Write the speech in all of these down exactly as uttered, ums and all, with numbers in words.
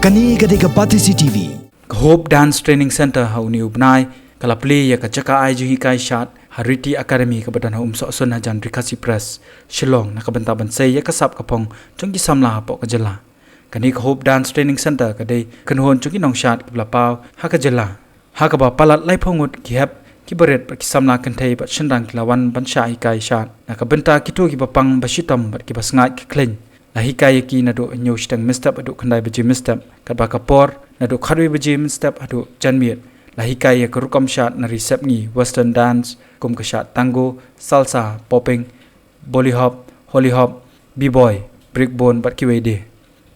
Kane ka dei ka Batesi T V. Ka Hope Dance Training Centre ha une u bnai ka la plie ïa ka jaka ai jinghikai shad ha Riti Academy kaba don ha Umsohsun hajan Ri Khasi Press, Shillong na ka bynta ban sei ïa ka sap ka phong jong ki samla hapoh ka jylla. Kane ka Hope Dance Training Centre ka dei kynhun jong ki nongshad kiba la paw ha ka jylla, ha kaba palat laiphew ngut ki hep, ki barit bad ki samla kynthei bad shynrang ki la wan ban shah hikai shad na ka bynta kito kiba pang ba shitom bad kiba sngaid ka khleiñ. La hikai ïa ki naduh hynñiew shiteng mynstep haduh khyndai baje mynstep, katba ka por naduh khatwei baje mynstep haduh janmiet. La hikai ïa ka rukom shad na ri sepngi, western dance, kum ka shad tango, salsa, popping, bollyhop, hollyhop, b-boy, breakbone bad kiwei de.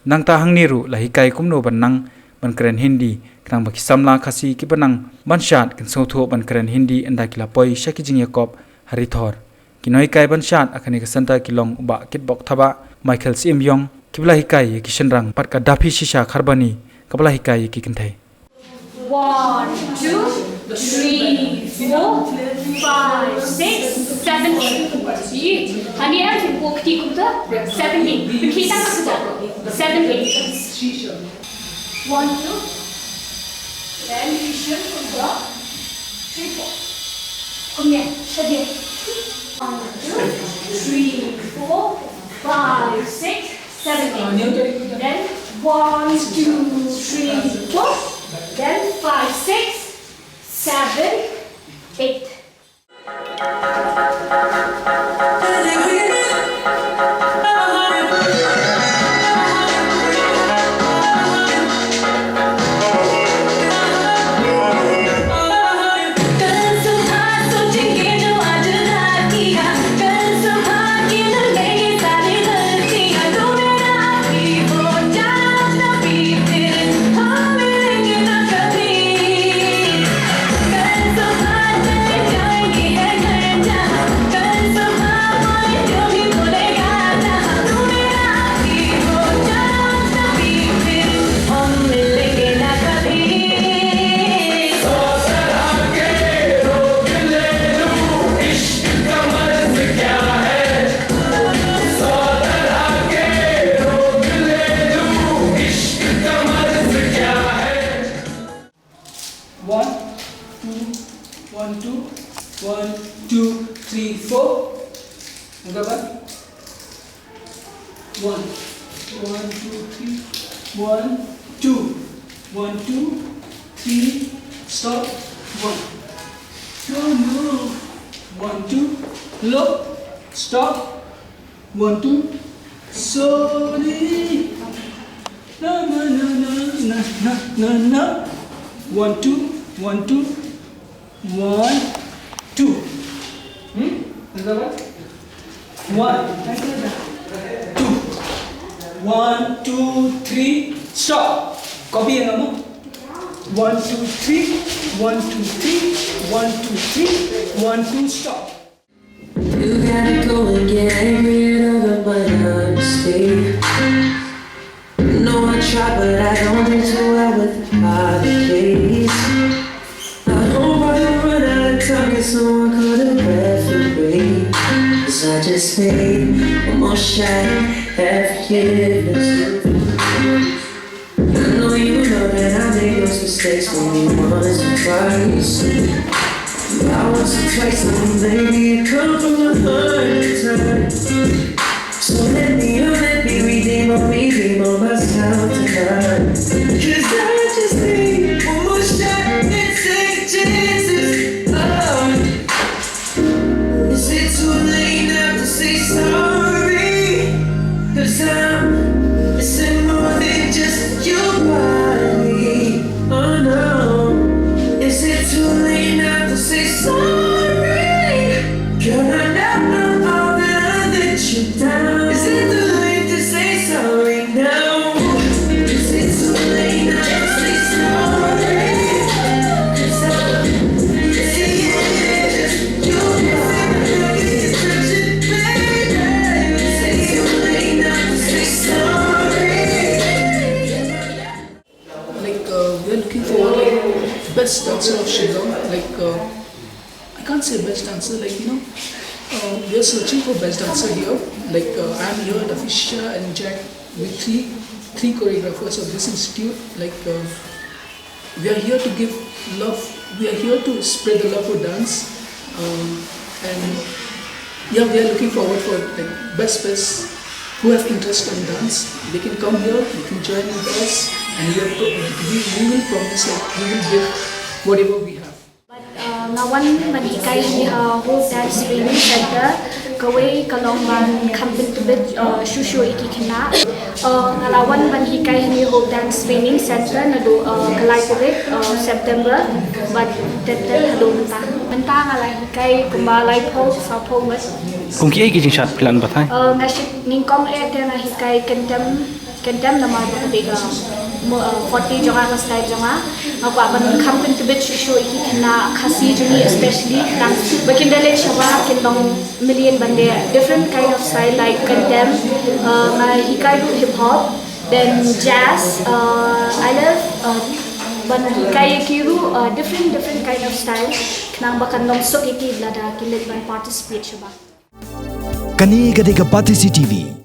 Nangta hangne ruh la hikai kumno ban nang ban kren Hindi, khnang ba ki samla Khasi kiba nang ban shad kin sngewthuh ban kren Hindi ynda ki la poi sha ki jingïakop ha ri thor. Ki nonghikai ban shad ha kane ka centre ki long u Bah Kitbok Thabah, Michael Syiemiong, kiba la hikai ïa ki shynrang pat ka Daphi Shisha Kharbani kaba la hikai ïa ki kynthei. One, two, three, four, five, six, seven, eight. Hani em, wo kiti kumta? Seven, eight. Kita ka sudah. Seven, eight. One, two. Then Christian kumta. Three, four. Kumya, shadya. One, two, three, four, five, six, seven, eight. Then one, two, three, four. Then five, six, seven, eight. One, two, one, two, one, two, three, four. Ang gaban. One, one, two, three, one, two, one, two, three, stop, one. No, no. One, two, look, stop. One, two, sorry. No, no, no, no, no, no, no, no. One, two, one, two, one, two. Hmm? Another one. One, two. One, two, three, stop. Copy ïa nga mo. One, two, three, one, two, three, one, two, three, one, two, stop. You gotta go and get angry at other, but I'm stay. No, I try, but I don't do too well with the holidays. I hope I don't run out of time, so I call the referee. 'Cause I just made one more shot at forgiveness. I know you know that I make those mistakes only once or twice. But once or twice, I mean, baby, it comes from a hundred times. So let me, oh, let me redeem, oh, redeem on myself tonight. 'Cause I just need one more shot and say, "Jesus, oh." Is it too late now to say sorry? 'Cause I'm missing more than just your body. Oh no. Is it too late now to say sorry? Girl, I know all that I let you down. Is it too late to say sorry now? Is it too late now to say sorry? 'Cause I'm missing more than just Like, uh, we're looking for, like, best dancer of Shillong. Like, uh, I can't say best dancer, like, you know, Uh, we are searching for best dancer here. Like uh, I'm here, Nafisha and Jack, with three three choreographers of this institute. Like uh, we are here to give love. We are here to spread the love for dance, um, and yeah, we are looking forward for like best best who have interest in dance. They can come here. They can join with us, and we are pro- we, we will promise like we will give whatever we have. But uh, nga wan ban hikai hi ha Hope Dance Training Center, kawei ka long ban kham pyntbit uh, shuh shuh ïa ki khynnah. Uh, nga la wan ban hikai hi Hope Dance Training Center naduh uh, ka lai tarik uh, September, bad tet tet haduh mynta. Mynta nga la hikai kumba laiphew saphew ngut. Kum kiei ki jingshad phi la batai? Uh, nga shit nyngkong eh te nga hikai Kyntem, Kyntem namar ba ka dei ka mo- uh, forte jong nga, ka style jong nga. Nga kwah ban kham pyntbit shuh shuh ïa ki khynnah Khasi jong ngi, especially tang ba kin da leit shabar kin long million ban leh different kind of style like Kyntem, uh, nga hikai ruh hip hop, then jazz. Uh, I love uh, ban hikai ïa ki ruh uh, different different kind of style, khnang ba kan long suk ïa ki lada ki leit ban participate shabar. Kane ka dei ka Batesi T V.